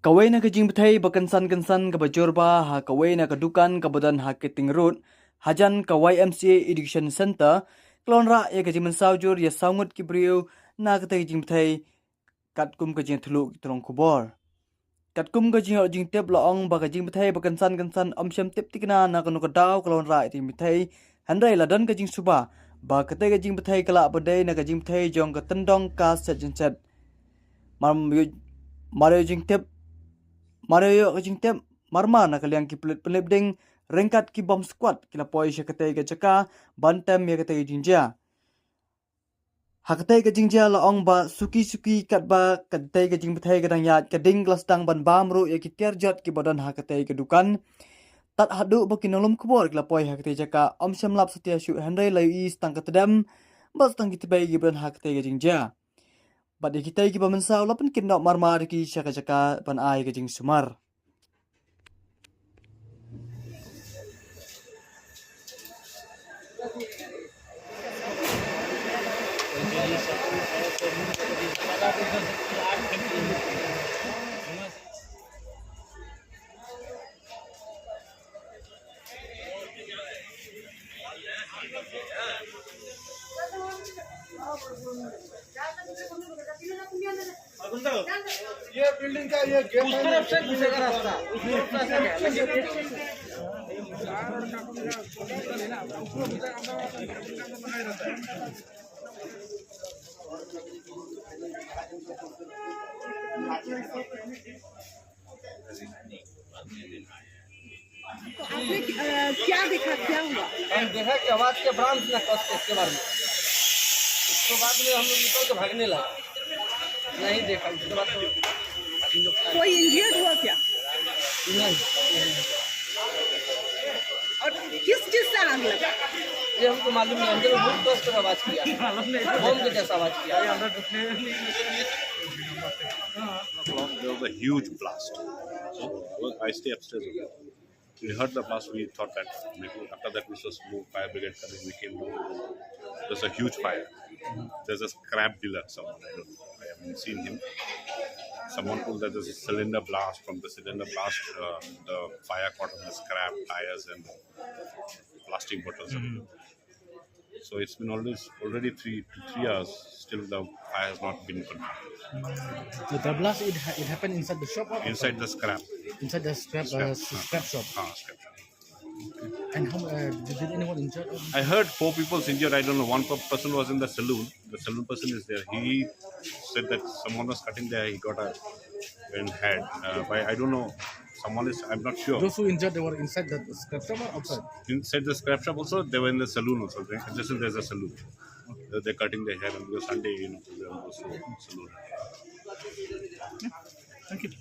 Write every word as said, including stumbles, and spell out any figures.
Kawei na ka jingbthei ba kynsan kynsan kaba jur bha ha kawei na ka dukan kaba don ha Keating Road, hajan ka Y M C A Education Centre, ka la wanrah ïa ka jingmynsaw jur ïa saw ngut ki briew na katei ka jingbthei, katkum ka jingïathuhluh ki tnat khubor. Katkum ka jingïoh jingtip la ong ba ka jingbthei ba kynsan kynsan ym shym tip thikna na kano ka daw ka la wanrah ïa ka jingbthei, hynrei la don ka jingsuba ba katei ka jingbthei ka lah ban dei na ka jingbthei jong ka tyndong ka Set Jin Set. Mar ïoh, mar ïoh jingtip, mar ïoh ka jingtip marmar na ka liang ki pulit pynlip ding ryngkat ki bomb squad ki la poi sha katei ka jaka ban tem ïa katei ka jingjia. Ha katei ka jingjia la ong ba suki suki katba katei ka jingbthei ka dang ïaid, ka ding ka la sdang ban bam ruh ïa ki tiar jot kiba don ha katei ka dukan. Tad haduh ba ki nonglum khubor ki la poi ha katei jaka, ym shym lap satia shuh, hynrei la ïohi sa tang ka tdem bad sa tang ki tbei kiba don ha katei ka jingjia. Bad ïa kitei kiba mynsaw la pynkit noh marmar ïa ki sha ka jaka ban ai ka jingsumar. ये बिल्डिंग का ये गेट उस तरफ से घुसेगा रास्ता, उस तरफ से ऐसे क्या? तो आपने, अ, क्या देखा, क्या हुआ? हम देखा कि आवाज के ब्रांच ना कस के इसके बारे में। उसके बाद में हम लोग निकल के भागने लगा। नहीं देखा, उसके बाद तो हम लोग कोई इंजर्ड हुआ क्या? नहीं। और किस चीज से आग लगा? ये हमको मालूम नहीं, हम लोग बहुत कस के आवाज किया। बम के जैसा आवाज किया। There was a huge blast. So, I was, I stay upstairs only. We heard the blast, we thought that maybe after that we saw smoke, fire brigade coming, we came down. There's a huge fire. There's a scrap dealer, someone, I don't know, I haven't seen him. Someone told that there's a cylinder blast. From the cylinder blast, uh, the fire caught on the scrap, tires and plastic bottles. So it's been always, already three to three hours, still the fire has not been controlled. So the blast, it, ha- it happened inside the shop or Inside the scrap. Inside the scrap, uh, Scrap. Scrap shop? Ah, scrap shop. And how, uh, did, did anyone injured? Or I heard four people injured. I don't know. One per- person was in the saloon. The saloon person is there. He said that someone was cutting there. He got a in head. Uh, by, I don't know. Someone is, I'm not sure. Those who injured, they were inside the scrap shop or outside? Inside the scrap shop also, they were in the saloon also. They, just there's a saloon. They're, they're cutting their hair because Sunday, you know, they also saloon. Thank you.